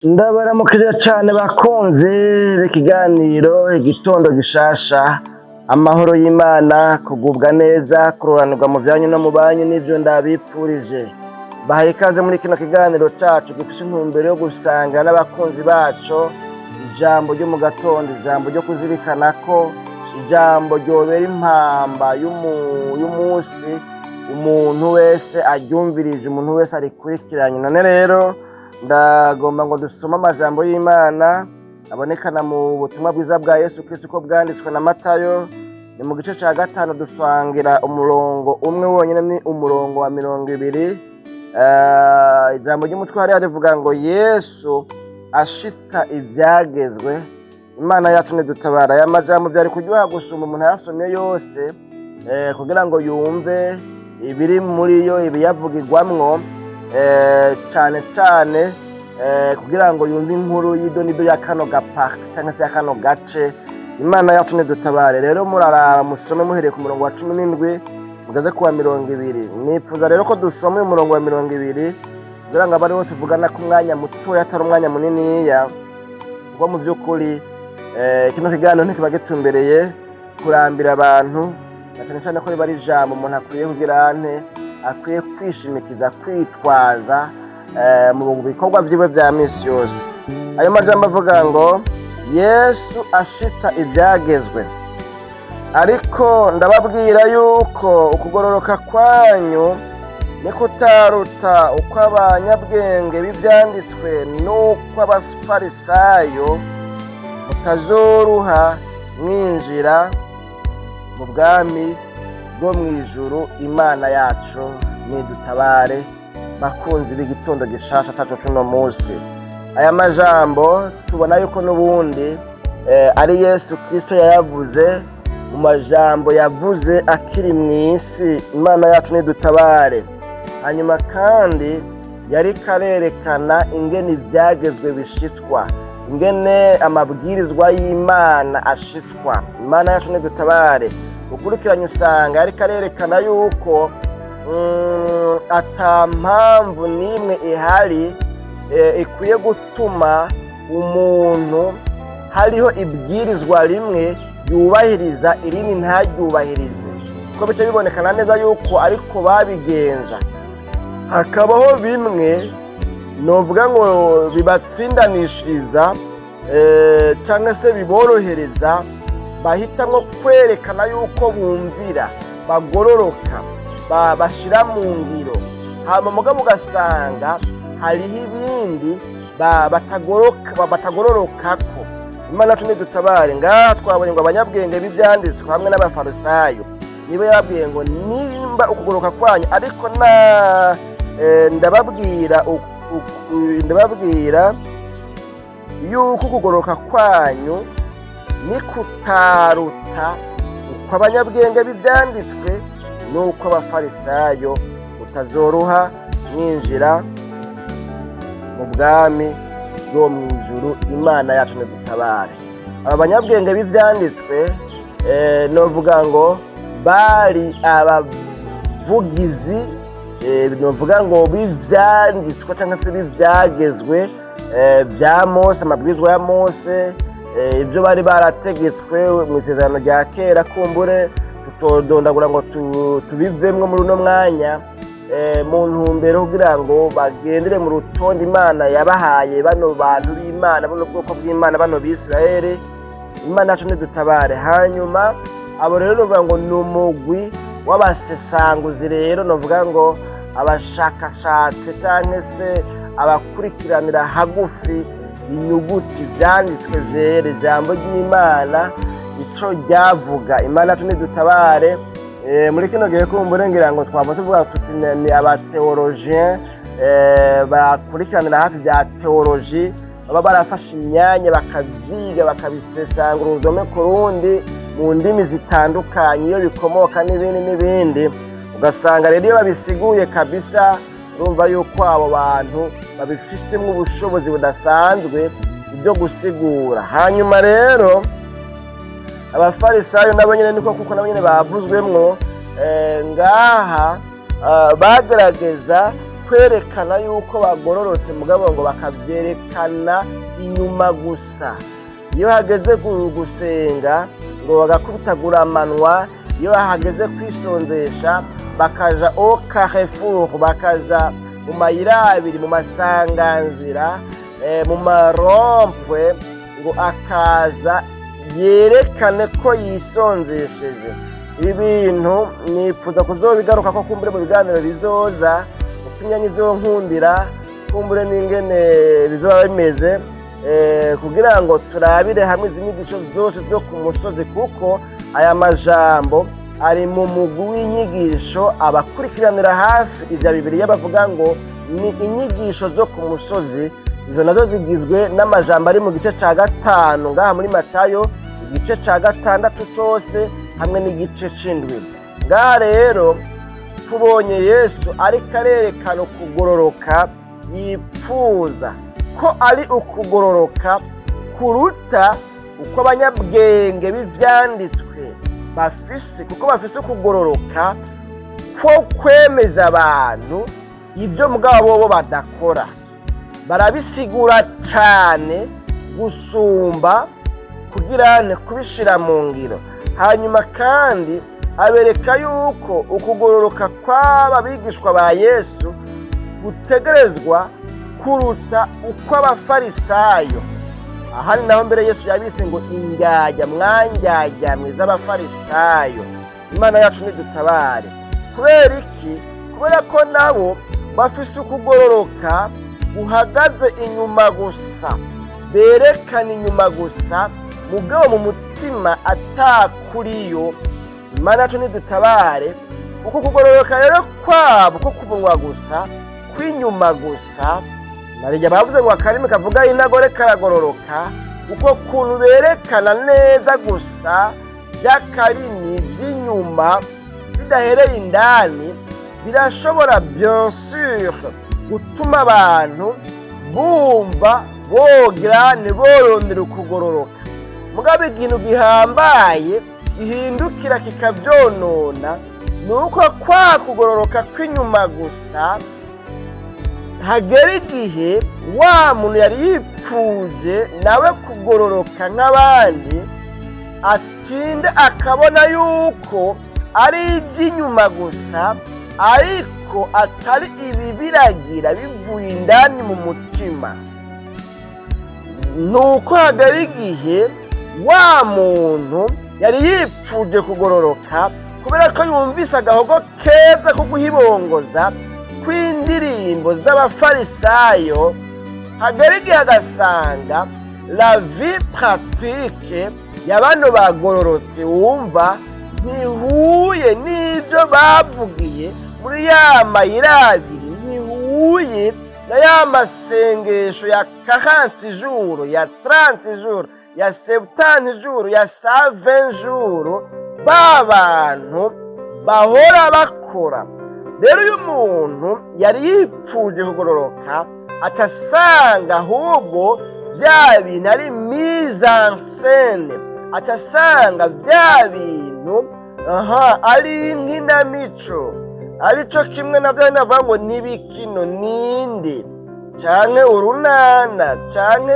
Ndabaramukije cane bakunzi b'ikiganiro Igitondo Gishasha. Amahoro y'Imana, kugubwa neza, kuroranirwa mu vyanyu no mu banyu, n'ivyo ndabipfurije. Bahaye ikaze muri kino kiganiro cacu gifise intumbero yo gusanga n'abakunzi baco ijambo ryo mu gatondo, ijambo ryo kuzirikana ko ijambo ryobera impamba y'umunsi umuntu wese aryumvirije, umuntu wese arikurikiranye. None rero ndagomba ngo dusome amajambo y'Imana abonekana mu butumwa bwiza bwa Yesu Kristo uko bwanditswe na Matayo. Ni mu gice ca 5, dusangira umurongo umwe wonyene, ni umurongo wa 20. Ijambo ry'umutwe hariya rivuga ngo: "Yesu ashitsa ivyagezwe." Imana yacu nidutabara. Aya majambo vyari kuryoha gusumba umuntu ayasomye yose, kugira ngo yumve ibiri muri yo, ibiyavugirwamwo, cane cane kugira ngo yumve inkuru y'idonido ya kano gapaka cyangwa se ya kano gace. Imana yacu nidutabare. Rero muraraba musome muhereye ku murongo wa 17 mugeze ku wa 20. Nipfuza rero ko dusoma uyu murongo wa 20 kugira ngo abe ariwo tuvugana ku mwanya mutoya, atari umwanya muniniya, kuko mu by'ukuri kino kiganiro ntikiba gitumbereye kurambira abantu, na cane cane ko riba ari ijambo umuntu akwiye kugira ante, akwiye kwishimikiza, kwitwaza mu bikorwa vyiwe vya misi yose. Ayo majambo avuga ngo: "Yesu ashitsa ivyagezwe. Ariko ndababwira yuko ukugororoka kwanyu nikutaruta uko abanyabwenge b'ivyanditswe n'uko abafarisayo, mutazoruha mwinjira mu bwami bwo mw'ijuru." Imana yacu nidutabare. Bakunzi b'Igitondo Gishasha cacu cuno musi, aya majambo tubona yuko n'ubundi ari Yesu Kristo yayavuze mu majambo yavuze akiri mw'isi. Imana yacu nidutabare. Hanyuma kandi yariko arerekana ingene ivyagezwe bishitswa, ingene amabwirizwa y'Imana ashitswa. Imana yacu nidutabare. Ukurikiranye usanga yariko arerekana yuko ata mpamvu n'imwe ihari ikwiye gutuma umuntu hariho ibwirizwa rimwe yubahiriza, irindi ntaryubahirize, kuko bice bibonekana neza yuko ariko babigenza hakabaho bimwe novuga ngo bibatsindanishiriza cyangwa se biborohereza, bahitamwo kwerekana yuko bumvira, bagororoka, bashira mu ngiro. Hama mugabo ugasanga hariho ibindi batagororokako. Imana yacu nidutabare. Ngaha twabonye ngo abanyabwenge b'ivyanditswe hamwe n'abafarisayo nibo yababwiye ngo: "Nimba ukugoroka kwanyu, ariko na ndababwira yuko ukugoroka kwanyu nikutaruta uko abanyabwenge b'ivyanditswe n'uko abafarisayo, mutazoruha mwinjira mu bwami bwo mw'ijuru." Imana yacu nidutabare. Aba banyabwenge b'ivyanditswe, novuga ngo bari abavugizi, novuga ngo b'ivyanditswe cyangwa se b'ivyagezwe bya Mose, amabwirizwa ya Mose, ibyo bari barategetswe mu isezerano rya kera. Kumbure tutodondagura ngo tubivemwo muri uno mwanya, mu ntumbero kugira ngo bagendere mu rutonde Imana yabahaye bano bantu b'Imana, buno bwoko bw'Imana, bano Bisirayeli. Imana yacu nidutabare. Hanyuma abo rero novuga ngo ni umugwi w'abasesanguzi, rero novuga ngo abashakashatsi canke se abakurikiranira hagufi inyuguti, vyanditswe vyera, ijambo ry'Imana ico ryavuga. Imana yacu nidutabare. Muri kino gihe kumbure ngira ngo twava tuvuga tuti ni aba théologiens, bakurikiranira hafi bya théologie, baba barafashe imyanya bakavyiga, bakabisesangura urudome ku rundi mu ndimi zitandukanye, iyo bikomoka n'ibindi n'ibindi. Ugasanga rero iyo babisiguye kabisa, urumva yuko abo bantu babifisemwo ubushobozi budasanzwe ibyo gusigura. Hanyuma rero abafarisayo nabo nyene niko, kuko nabo nyene bavuzwemwo ngaha, bagerageza kwerekana yuko Kwerekana yuko bagororotse, mugabo ngo bakavyerekana inyuma gusa. Iyo hageze gusenga ngo bagakubitagura amanwa, iyo hageze kwisonzesha bakaja au carrefour, bakaja mu mayira abiri, mu masanganzira, mu ma rond-point, ngo akaza yerekane ko yisonzesheje. Ibi bintu nifuza kuzobigaruka ko kumbure mu biganiro bizoza, uko imyanya izonkundira, kumbure n'ingene bizoba bimeze, kugira ngo turabire hamwe izi nyigisho zose zo ku musozi, kuko aya majambo ari mu mugwi w'inyigisho abakurikiranira hafi ivya Bibiliya bavuga ngo ni inyigisho zo ku musozi. Izo nazo zigizwe n'amajambo ari mu gice ca 5 ngaha muri Matayo, igice ca 6 cose hamwe n'igice c'indwi. Ngaha rero tubonye Yesu ariko arerekana ukugororoka yipfuza ko ari ukugororoka kuruta uko abanyabwenge b'ivyanditswe bafise, kuko bafise ukugororoka ko kwemeza abantu ibyo mugabo bobo badakora. Barabisigura cane gusumba kugira kubishira mu ngiro. Hanyuma kandi abereka yuko ukugororoka kw'aba bigishwa ba Yesu gutegerezwa kuruta uko abafarisayo. Aha ni naho mbere Yesu yabise ngo indyarya, mwandyarya mwe z'abafarisayo. Imana yacu nidutabare. Kubera iki? Kubera ko nabo bafise ukugororoka guhagaze inyuma gusa, berekana inyuma gusa, mugabo mu mutima atakuriyo. Imana yacu nidutabare. Uko kugororoka rero kwabo ko kumunwa gusa, kw'inyuma gusa, narijya bavuze ngo akarimi kavuga inagore karagororoka. Uko kuntu berekana neza gusa by'akarimi by'inyuma bidahereye indani, birashobora bien sûr gutuma abantu bumva bogira ntiborondere ukugororoka. Mugabo ikintu gihambaye gihindukira kikabyonona ni uko kwa kugororoka kw'inyuma gusa hagera igihe wa muntu yari yipfuje nawe kugororoka nk'abandi atinda akabona yuko ari iby'inyuma gusa, ariko atari ibibiragira bivuye indani mu mutima. Ni uko hagera igihe wa muntu yari yipfuje kugororoka, kubera ko yumvise agahogo keza ko guhibongoza kw'indirimbo z'abafarisayo, hagera igihe agasanga la vie pratique ya bano bagororotse wumva ntihuye n'ibyo bavugiye muri ya mayira abiri, ntihuye na ya masengesho ya 40 jours, ya 30 jours, ya 70 jours, ya 120 jours ba bantu bahora bakora. Rero uyu muntu yari yipfuje kugororoka atasanga ahubwo bya bintu ari mise en scène, atasanga bya bintu aha ari inkinamico, arico kimwe navyo navuga ngo n'ibikino ninde canke urunana canke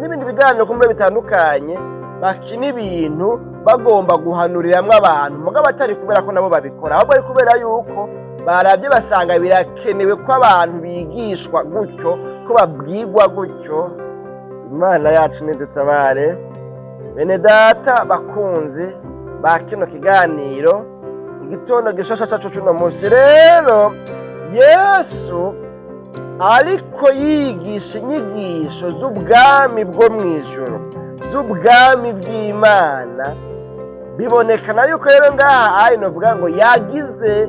n'ibindi biganiro kumbure bitandukanye, bakina ibintu bagomba guhanuriramwo abantu, mugabo atari kubera ko nabo babikora, ahubwo ari kubera yuko baravye basanga birakenewe ko abantu bigishwa gutyo, ko babwirwa gutyo. Imana yacu nidutabare. Bene data bakunzi ba kino kiganiro Igitondo Gishasha cacu cuno munsi, rero Yesu ariko yigisha inyigisho z'ubwami bwo mw'ijuru, z'ubwami bw'Imana. Bibonekana yuko rero ngaha ari novuga ngo yagize,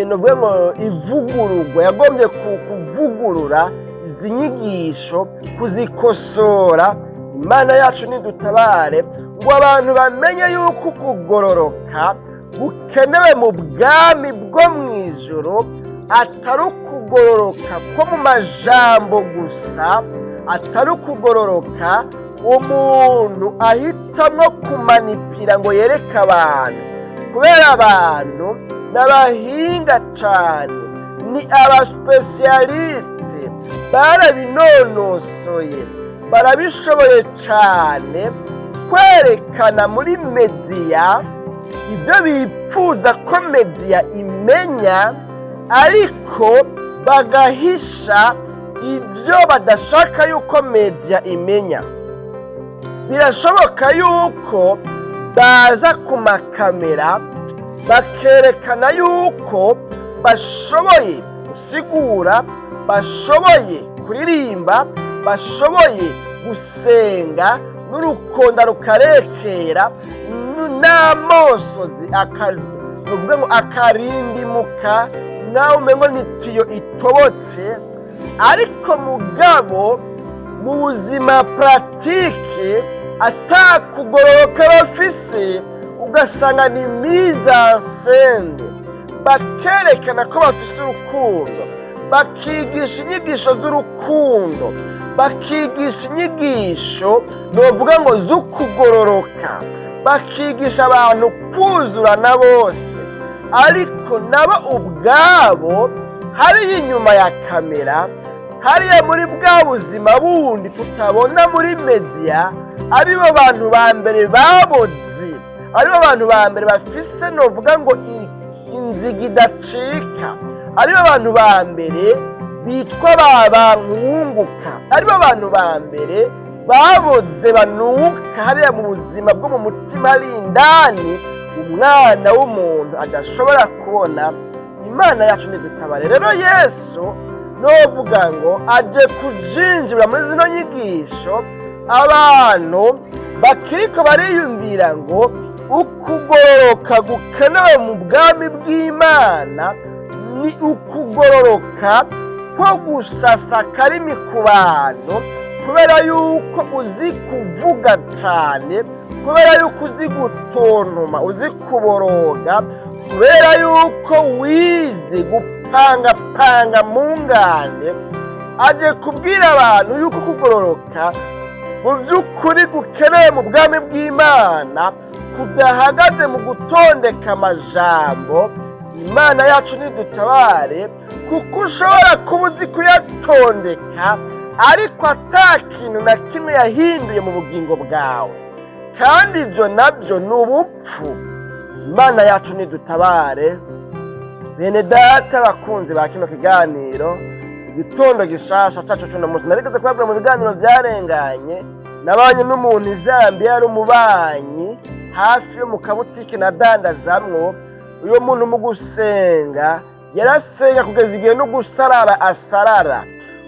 novuga ngo ivugururwa, yagombye kuvugurura izi nyigisho, kuzikosora. Imana yacu nidutabare, ngo abantu bamenye yuko ukugororoka gukenewe mu bwami bwo mu ijuru atari ukugororoka ko mu majambo gusa, atari ukugororoka umuntu ahitamwo kumanipira ngo yereke abantu, kubera abantu n'abahinga cane. Ni aba spécialistes, barabinonosoye, barabishoboye cane kwerekana muri média ibyo bipfuza ko média imenya, ariko bagahisha ibyo badashaka yuko média imenya. Birashoboka yuko baza ku makamera bakerekana yuko bashoboye gusigura, bashoboye kuririmba, bashoboye gusenga, n'urukonda rukarekera, n'amosozi nuvuga ngo akarindimuka, nawe umengo ni tiyo itobotse. Ariko mugabo mu buzima pratique atakugororoka bafise, ugasanga ni mise en scène. Bakerekana ko bafise urukundo, bakigisha inyigisho z'urukundo, bakigisha inyigisho novuga ngo z'ukugororoka, bakigisha abantu kuzurana bose, ariko nabo ubwabo hariya inyuma ya kamera, hariya muri bwa buzima bundi tutabona muri média, aribo bantu ba mbere babozi, aribo bantu ba mbere bafise novuga ngo inziga idacika, aribo bantu ba mbere bitwa ba bankunguka, aribo bantu ba mbere baboze banuka hariya mu buzima bwo mu mutima, ari indani umwana w'umuntu adashobora kubona. Imana yacu nidutabare. Rero Yesu novuga ngo aje kujinjira muri zino nyigisho abantu bakiriko bariyumvira ngo ukugororoka gukenewe mu bwami bw'Imana ni ukugororoka ko gusasa akarimi ku bantu, kubera yuko uzi kuvuga cyane, kubera yuko uzi gutontoma, uzi kuboroga, kubera yuko wize gupangapanga mu ngane. Aje kubwira abantu yuko kugororoka mu by'ukuri gukenewe mu bwami bw'Imana kudahagaze mu gutondeka amajambo. Imana yacu nidutabare, kuko ushobora kuba uzi kuyatondeka ariko ata kintu na kimwe yahinduye mu bugingo bwawe, kandi ibyo nabyo ni ubupfu. Imana yacu nidutabare. Bene data bakunzi ba kino kiganiro Igitondo Gishasha cacu cuno munsi, narigeze kubabwira mu biganiro byarenganye, nabanye n'umuntu izambiya, yari umubanyi hafi yo mu kabutike nadandazamwo. Uyo muntu mu gusenga yarasenga kugeza igihe no gusarara asarara.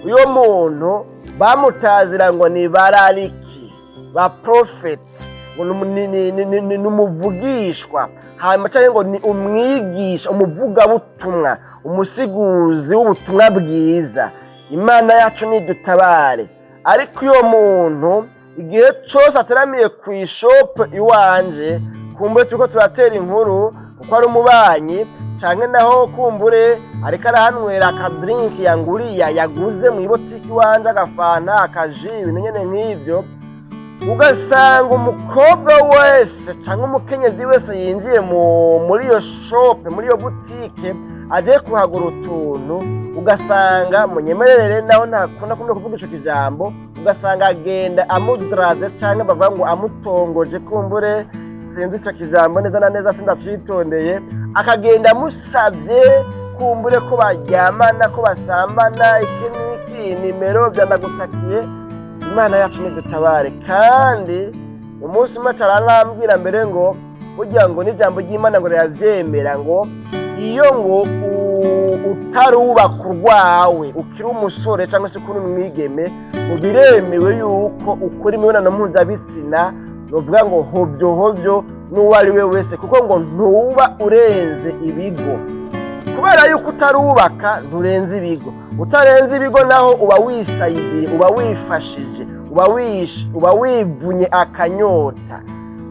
Uyo muntu bamutazira ngo ni barariki ba profeti, ngo ni umuvugishwa, hanyuma cyangwa ngo ni umwigisha, umuvugabutumwa, umusiguzi w'ubutumwa bwiza. Imana yacu nidutabare. Ariko uyo muntu igihe cyose ateramiye ku ishopu iwanje, kumbure turiko turatera inkuru kuko ari umubanyi, canke naho kumbure ariko arahanywera aka drink yanguriya, yaguze mu ibotiki iwanje, agafanta, akaji, ibintu nyene nk'ivyo, ugasanga umukobwa wese canke umukenyezi wese yinjiye muri iyo shop, muri iyo butike, agiye kuhagura utuntu, ugasanga, munyemerere naho ntakunda kumva kuvuga ico kijambo, ugasanga agenda amudaraze canke bavuga ngo amutongoje, kumbure sinzi ico kijambo neza na neza, sindacitondeye, akagenda amusavye kumbure ko baryamana, ko basambana, iki n'iki, nimero vyandagutakiye. Imana yacu nidutabare. Kandi umunsi umwe acararambwira mbere ngo burya ngo n'ijambo ry'Imana ngo riravyemera, ngo iyo ngo utarubaka urwawe, ukiri umusore cyangwa se ukiri umwigeme, ngo biremewe yuko ukora imibonano mpuzabitsina, nuvuga ngo hovyo hovyo, n'uwo ari we wese, kuko ngo ntuba urenze ibigo. Kubera yuko utarubaka nturenze ibigo, utarenze ibigo naho uba wisayidiye, uba wifashije, uba wishe, uba wivunye akanyota.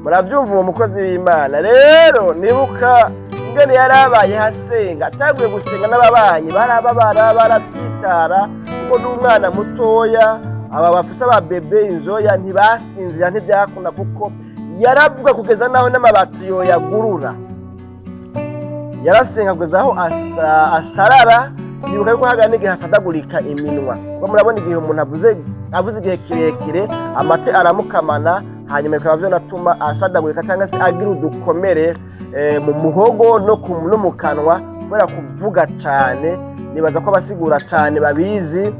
Murabyumva, uwo mukozi w'Imana rero nibuka ingene yari abaye asenga, atanguye gusenga n'ababanyi barababara, baratsitara, kuko n'umwana mutoya, aba bafise ababebe inzoya ntibasinzira, ntibyakunda, kuko yaravuga kugeza naho n'amabati yoyagurura. Yarasenga kugeza aho asarara. Nibuka yuko haga n'igihe asadagurika iminwa, kuko murabona igihe umuntu avuze igihe kirekire, amate aramukamana, hanyuma bikaba vyanatuma asadagurika cyangwa se agira udukomere mu muhogo no mu kanwa kubera kuvuga cane. Nibaza ko abasigura cane babizi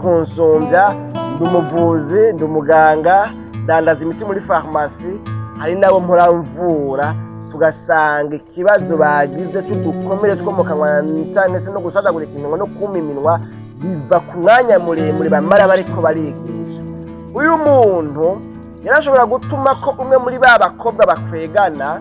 kunsumbya. Ndi umuvuzi, ndi umuganga, ndandaza imiti muri farumasi. Hari nabo mpora mvura, tugasanga ikibazo bagize cy'udukomere two mu kanwa cyangwa se no gusadagurika iminwa no kuma iminwa biva ku mwanya muremure bamara bariko barigisha. Uyu muntu yarashobora gutuma ko umwe muri ba bakobwa bakwegana,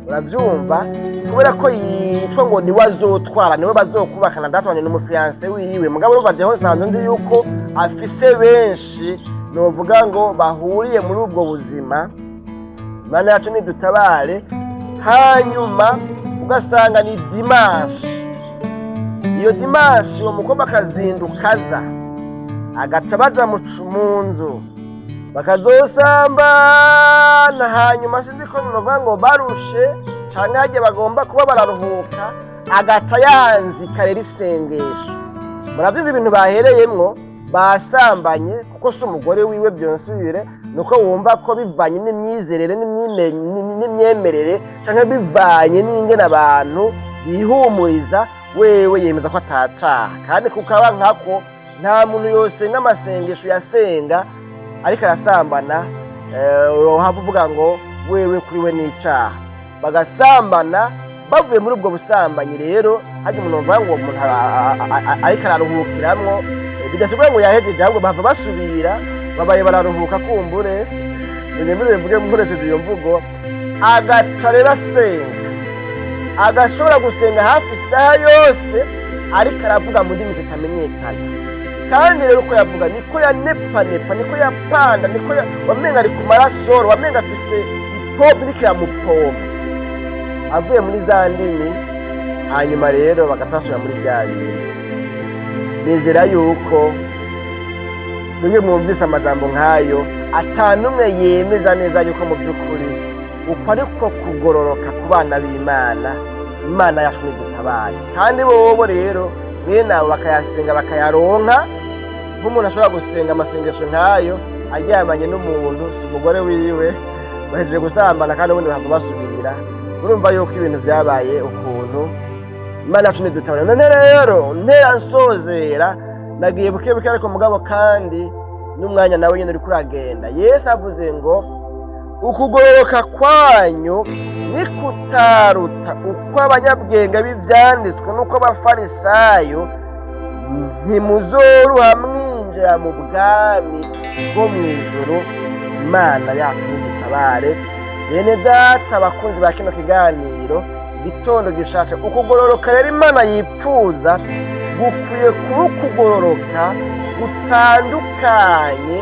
urabyumva, kubera ko yitwa ngo niwe azotwara, niwe bazokubakana, datwanye n'umu fiancé wiwe. Mugabo urumva jeho nsanzwe nzi yuko afise benshi, novuga ngo bahuriye muri ubwo buzima. Imana yacu nidutabare. Hanyuma ugasanga ni dimanche, iyo dimanche uwo mukobwa akazinduka aza, agaca baja mu nzu bakazosambana. Hanyuma sinzi ko novuga ngo barushe canke harya bagomba kuba bararuhuka, agaca yanzika rero isengesho. Muravyumva ibintu bahereyemwo, basambanye, kuko si umugore wiwe byonsubire, nuko wumva ko bivanye n'imyizerere n'imyemerere canke bivanye n'ingene abantu bihumuriza, wewe yemeza ko atacaha. Kandi kukaba nkako nta muntu yosenga amasengesho yasenga ariko arasambana, wohava uvuga ngo wewe kuri we n'icaha. Bagasambana, bavuye muri ubwo busambanyi rero, harya umuntu bavuga ngo umuntu ariko araruhukiramwo, bidasigura ngo yahejeje, ahubwo bahava basubira, babaye bararuhuka. Kumbure munyemerere mvuge nkoresheje iyo mvugo. Agaca rero asenga, agashobora gusenga hafi isaha yose ariko aravuga mu ndimi zitamenyekana. Kandi rero uko yavuga niko yanepanepa, niko yapanda, niko wamenga ari ku marasoro, wamenga afise ipompe iriko iramupompa avuye muri za ndimi. Hanyuma rero bagaca basubira muri bya bindi. Nizera yuko mwebwe mwumvise amajambo nk'ayo, atanumwe yemeza neza yuko mu by'ukuri uko ariko kugororoka ku bana b'Imana. Imana yacu nidutabaye. Kandi bobo rero mwene abo bakayasenga bakayaronka, nk'umuntu ashobora gusenga amasengesho nk'ayo aryamanye n'umuntu si umugore wiwe, bahejeje gusambana, kandi ubundi bahava basubira. Urumva yuko ibintu byabaye ukuntu. Imana yacu ntidutabara. None rero ntera nsozera, nagiye buke buke, ariko mugabo kandi n'umwanya nawe nyine uriko uragenda. Yesu avuze ngo ukugororoka kwanyu nikutaruta uko abanyabwenge b'ivyanditswe n'uko abafarisayo, ntimuzoruha mwinjira mu bwami bwo mw'ijuru. Imana yacu nidutabare. Bene data, abakunzi ba kino kiganiro Igitondo Gishasha, ukugororoka rero Imana yipfuza gukwiye kuba ukugororoka gutandukanye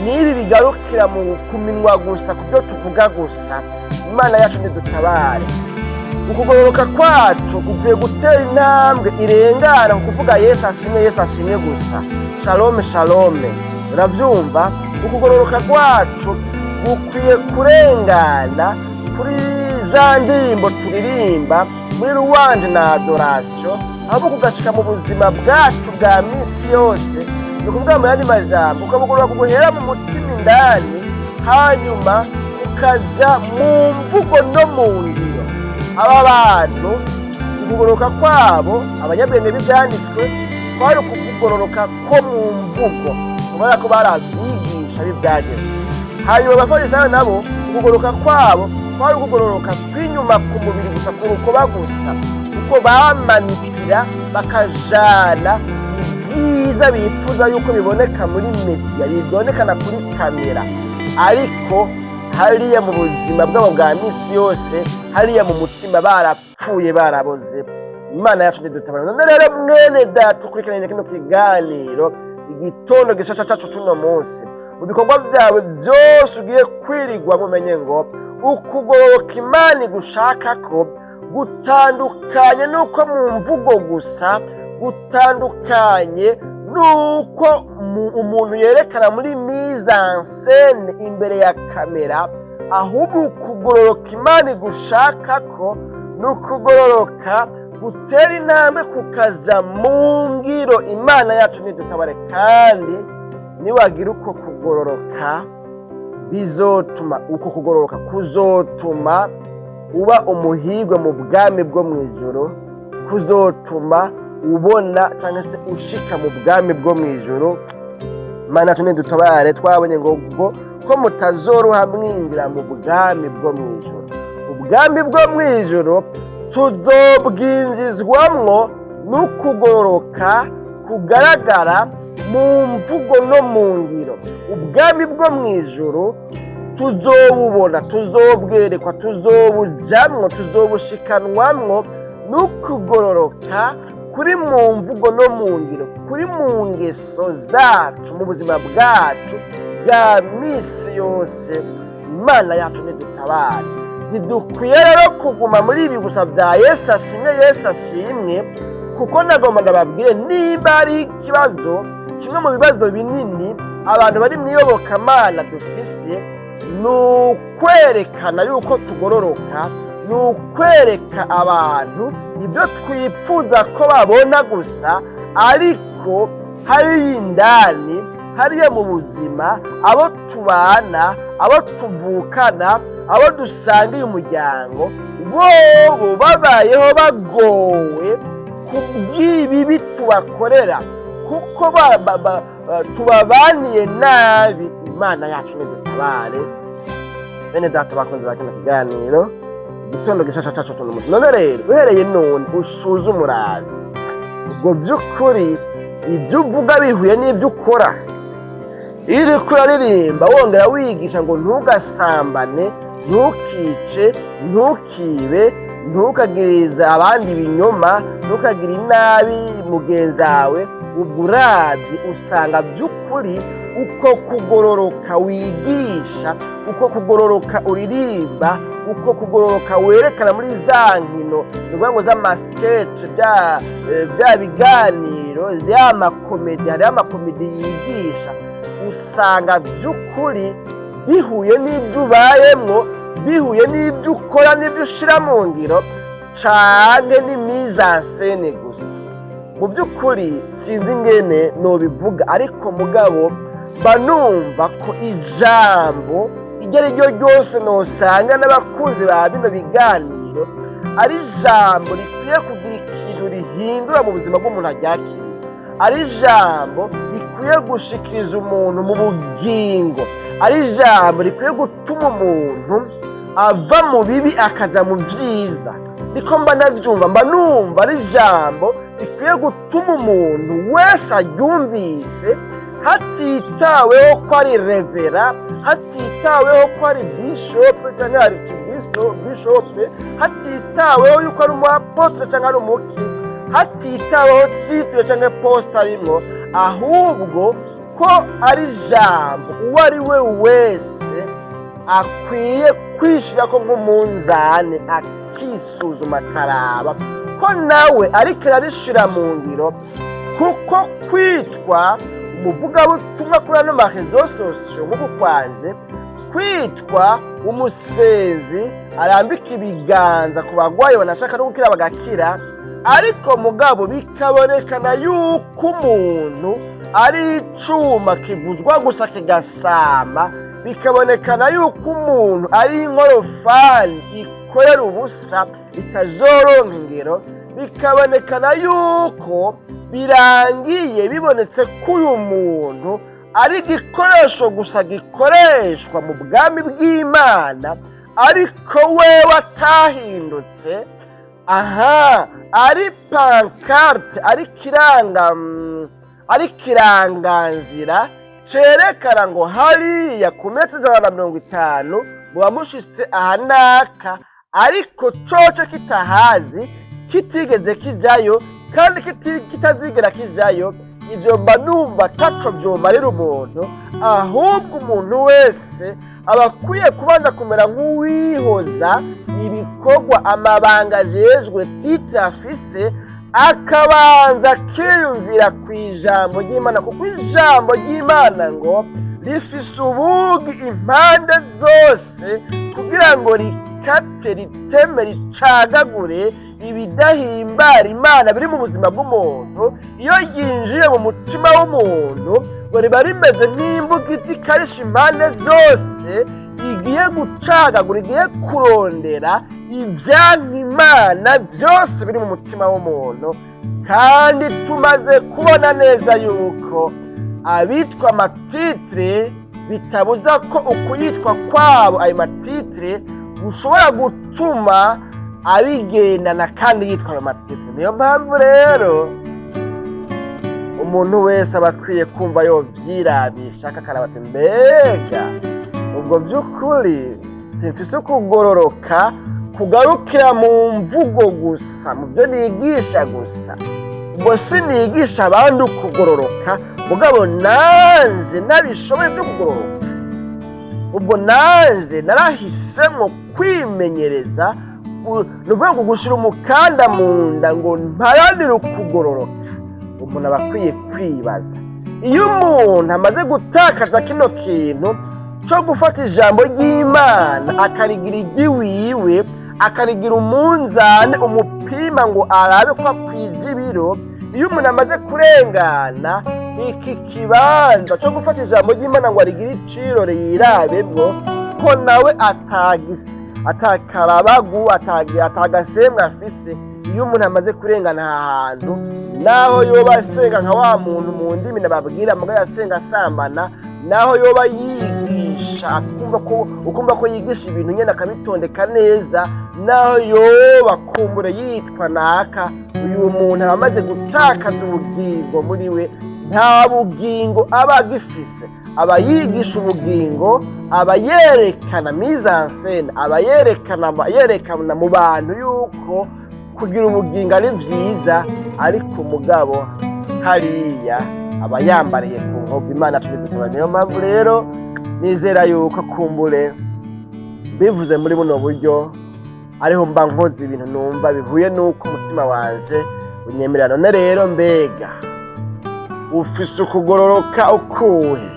n'ibi bigarukira mu kuminwa gusa, ku byo tuvuga gusa. Imana yacu nidutabare. Ukugororoka kwacu gukwiye gutera intambwe irengana ku kuvuga "Yesu ashimwe, Yesu ashimwe" gusa, "Shalome, shalome". Urabyumva, ukugororoka kwacu gukwiye kurengana kuri za ndirimbo turirimba muri louange na adoration, ahubwo kugashika mu buzima bwacu bwa minsi yose. Ni ukuvuga mu yandi majambo, ukabugorora guhera mu mutima indani, hanyuma ukaja mu mvugo no mu ngiro. Aba bantu ukugororoka kwabo, abanyabwenge b'ivyanditswe, kwari ukugororoka ko mu mvugo, kubera ko bari abigisha b'ivyagezwe. Hanyuma abafarisayo nabo ukugororoka kwabo kwari ukugororoka kw'inyuma ku mubiri gusa, ku rukoba gusa, kuko bamanipira bakajana ibyiza bifuza yuko biboneka muri média, bibonekana kuri kamera, ariko hariya mu buzima bwabo bwa misi yose, hariya mu mutima barapfuye, baraboze. Imana yacu ntidutabara. None rero mwene data ukurikiranye kino kiganiro Igitondo Gishasha cacu cuno munsi, mu bikorwa byawe byose ugiye kwirigwa, mumenye ngo ukugororoka Imana igushaka ko gutandukanye n'uko mu mvugo gusa, gutandukanye n'uko umuntu yerekana muri mise en scène imbere ya kamera, ahubwo ukugororoka Imana igushaka ko ni ukugororoka. Gutera intambwe kukaja mu ngiro. Imana yacu ntidutabare. Kandi niwagira uko kugororoka, bizotuma uko kugororoka kuzotuma uba umuhirwe mu bwami bwo mu ijuru, kuzotuma ubona cyangwa se ushika mu bwami bwo mu ijuru. Imana yacu ntidutabare. Twabonye ngo ko mutazoroha mwinjira mu bwami bwo mu ijuru. Ubwami bwo mu ijuru tuzobwinjizwamwo n'ukugororoka kugaragara mu mvugo no mu ngiro. Ubwami bwo mu ijuru tuzobubona, tuzobwerekwa, tuzobujamwo, tuzobushikanwamwo n'ukugororoka kuri mu mvugo no mu ngiro, kuri mu ngeso zacu, mu buzima bwacu bwa misi yose. Imana yacu ntidutabare. Ntidukwiye rero kuguma muri ibi gusa bya "Yesu ashimwe, Yesu ashimwe", kuko nagomba ndababwire, niba ari ikibazo, kimwe mu bibazo binini abantu bari mu iyobokamana dufise, ni ukwerekana yuko tugororoka, ni ukwereka abantu ibyo twipfuza ko babona gusa. Ariko hariya indani, hariya mu buzima, abo tubana, abo tuvukana, abo dusangiye umuryango, bobo babayeho bagowe kubw'ibibi tubakorera, kuko tubabaniye nabi. Imana yacu nidutabare. Bene data bakunze ba kino kiganiro Igitondo Gishasha cacu tuno munsi, none rero uhereye none usuzume, urabe ubwo by'ukuri ibyo uvuga bihuye n'ibyo ukora. Iyo uriko uraririmba wongera wigisha ngo ntugasambane, ntukice, ntukibe, ntukagirize abandi ibinyoma, ntukagire inabi mugenzi wawe, ubwo urabye usanga by'ukuri uko kugororoka wigisha, uko kugororoka uririmba, uko kugororoka werekana muri za nkino, ni ukuvuga ngo z'ama sketch, bya biganiro, ya ma comédie, hariho ama comédie yigisha, usanga by'ukuri bihuye n'ibyo ubayemwo, bihuye n'ibyo ukora n'ibyo ushira mu ngiro, canke ni mise en scène gusa? Mu by'ukuri sinzi ingene nobivuga, ariko mugabo mba numva ko ijambo iryo ari ryo ryose nosanga n'abakunzi ba bino biganiro ari ijambo rikwiye kugira ikintu rihindura mu buzima bw'umuntu aryakiriye, ari ijambo rikwiye gushikiriza umuntu mu bugingo, ari ijambo rikwiye gutuma umuntu ava mu bibi akaja mu vyiza. Niko mba navyumva. Mba numva ari ijambo rikwiye gutuma umuntu wese aryumvise, hatitaweho ko ari révérend, hatitaweho ko ari bishop cyangwa archbishop, hatitaweho yuko ari umu apôtre cyangwa ari umuki, hatitaweho titre cyangwa poste arimwo, ahubwo ko ari ijambo uwo ari we wese akwiye kwishira ko nk'umunzani, akisuzuma, akaraba ko nawe ariko ararishira mu ngiro. Kuko kwitwa umuvugabutumwa kuri ano ma réseaux sociaux nk'uku kwanje, kwitwa umusenzi arambika ibiganza ku bagwayi banashaka no gukira bagakira, ariko mugabo bikabonekana yuko umuntu ari icuma kivuzwa gusa kigasama, bikabonekana yuko umuntu ari inkorofani ikorera ubusa itazoronka ingero, bikabonekana yuko birangiye bibonetse ko uyu muntu ari igikoresho gusa gikoreshwa mu bwami bw'Imana, ariko wewe atahindutse, aha ari pancarte, ari kiranga, ari kiranganzira cerekana ngo hariya ku metero 150 muba mushitse aha naka, ariko coco kitahazi, kitigeze kijayo, kandi kitazigera kijayo. Ivyo mba numva taco vyomarira umuntu. Ahubwo umuntu wese aba akwiye kubanza kumera nk'uwihoza ibikorwa, amabanga ajejwe, titre afise, akabanza akiyumvira ku ijambo ry'Imana, kuko ijambo ry'Imana ngo rifise ubugi impande zose kugira ngo rikate, riteme, ricagagure. Ibidahimbara Imana biri mu buzima bw'umuntu, iyo ryinjiye mu mutima w'umuntu, ngo riba rimeze nk'imbugita ikarisha impande zose, igiye gucagagura, igiye kurondera ibyanka Imana byose biri mu mutima w'umuntu. Kandi tumaze kubona neza yuko abitwa amatitres bitabuza ko ukuyitwa kwabo ayo matitres gushobora gutuma abigendana kandi yitwa ayo matitres. Niyo mpamvu rero umuntu wese aba akwiye kumva yovyirabisha, akaraba ati: "Mbega ubwo by'ukuri simfise ukugororoka kugarukira mu mvugo gusa, mu byo nigisha gusa? Ubwo sinigisha abandi ukugororoka, mugabo nanje nabishoboye byo kugororoka? Ubwo nanje narahisemo kwimenyereza, ni ukuvuga ngo gushyira umukanda mu nda ngo mparanire ukugororoka?" Umuntu aba akwiye kwibaza. Iyo umuntu amaze gutakaza kino kintu cyo gufata ijambo ry'Imana akarigira iry'iwiwe, akarigira umunzane umupima ngo arabe ko akwije ibiro, iyo umuntu amaze kurengana iki kibanza cyo gufata ijambo ry'Imana ngo arigire icirore, yirabemwo ko nawe atagisi, atakarabagu, atagasembwa afise, iyo umuntu amaze kurengana aha hantu, naho yoba asenga nka wa muntu mu ndimi nababwira, mugabo yasenga asambana, naho yoba yigisha akumva ko ukumva ko yigisha ibintu nyene akabitondeka neza, naho yoba kumbure yitwa naka, uyu muntu aba amaze gutakaza ubugingo muri we. Nta bugingo aba agifise. Aba yigisha ubugingo, aba yerekana mise en scène, aba yerekana mu bantu yuko kugira ubugingo ari vyiza, ariko umugabo hariya aba yambariye ku nkovu. Imana tubidutabara. Niyo mpamvu rero nizera yuko kumbure bivuze muri buno buryo ariho mba nkoze ibintu numva bihuye n'uko umutima wanje unyemerera. None rero mbega ufise ukugororoka ukuhe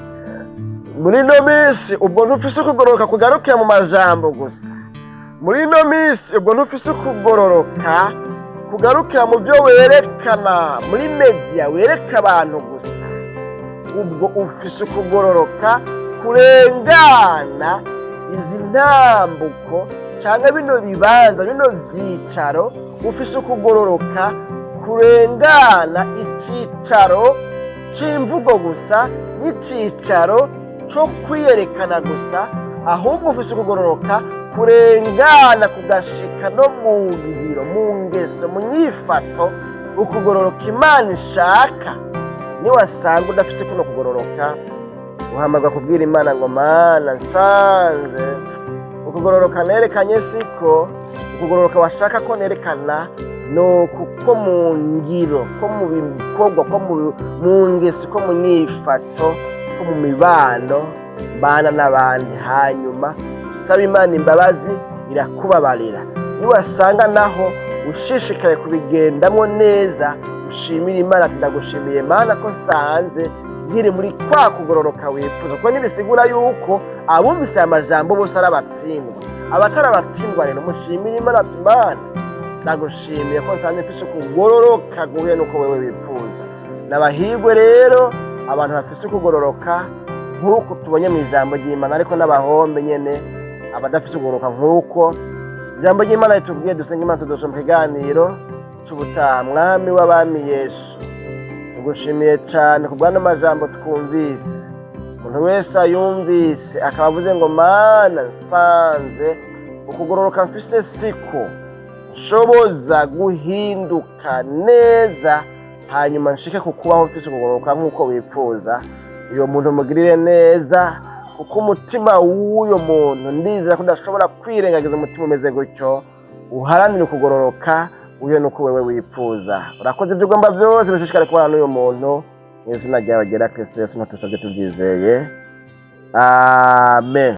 muri ino minsi? Ubwo ntufise ukugororoka kugarukira mu majambo gusa muri ino minsi? Ubwo ntufise ukugororoka kugarukira mu byo werekana muri média, wereka abantu gusa? Ubwo ufise ukugororoka kurengana izi ntambuko cyangwa bino bibanza, bino byicaro? Ufise ukugororoka kurengana icicaro c'imvugo gusa n'icicaro co kwiyerekana gusa? Ahubwo ufise ukugororoka kurengana kugashika no mu ngiro, mu ngeso, mu nyifato, ukugororoka Imana ishaka? Niwasanga udafite kuno kugororoka, uhamagara kubwira Imana ngo: "Mana, nsanze ukugororoka nerekanye siko ukugororoka washaka ko nerekana, ni uku ko mu ngiro, ko mu bikorwa, ko mu ngeso, ko mu nyifato, ko mu mibano mbana n'abandi." Hanyuma usaba Imana imbabazi, irakubabarira. Niwasanga naho ushishikaye kubigendamo neza, ushimira Imana ati: "Ndagushimiye Mana ko nsanze nkiri muri kwa kugororoka wifuza." Kuko ntibisigura yuko abumvise aya majambo bose ari abatsindwa. Abatari abatsindwa rero, mushimira Imana ati: "Mana, ndagushimiye ko nsanze mfise ukugororoka guhuye n'uko wewe wifuza." N'abahirwe rero abantu bafise ukugororoka nk'uko tubonye mu ijambo ry'Imana, ariko n'abahombe nyene abadafise ukugororoka nk'uko ijambo ry'Imana ritubwiye. Dusenga Imana, tudosoma ikiganiro c'ubutaha. Mwami w'abami Yesu, tugushimiye cane ku bw'ano majambo twumvise. Umuntu wese ayumvise akaba avuze ngo: "Mana, nsanze ukugororoka mfise siko nshoboza guhinduka neza, hanyuma nshike ku kubaho mfise ukugororoka nk'uko wipfuza." Uyo muntu mugirire neza, kuko umutima w'uyo muntu ndizera ko udashobora kwirengagiza umutima umeze gutyo uharanira ukugororoka uyo nuko wewe wipfuza. Urakoze. Ibyo ugomba byose bishishikare kubana n'uyu muntu. Mu izina ryawe ryera Kristo Yesu ntutusabye tubyizeye, amen.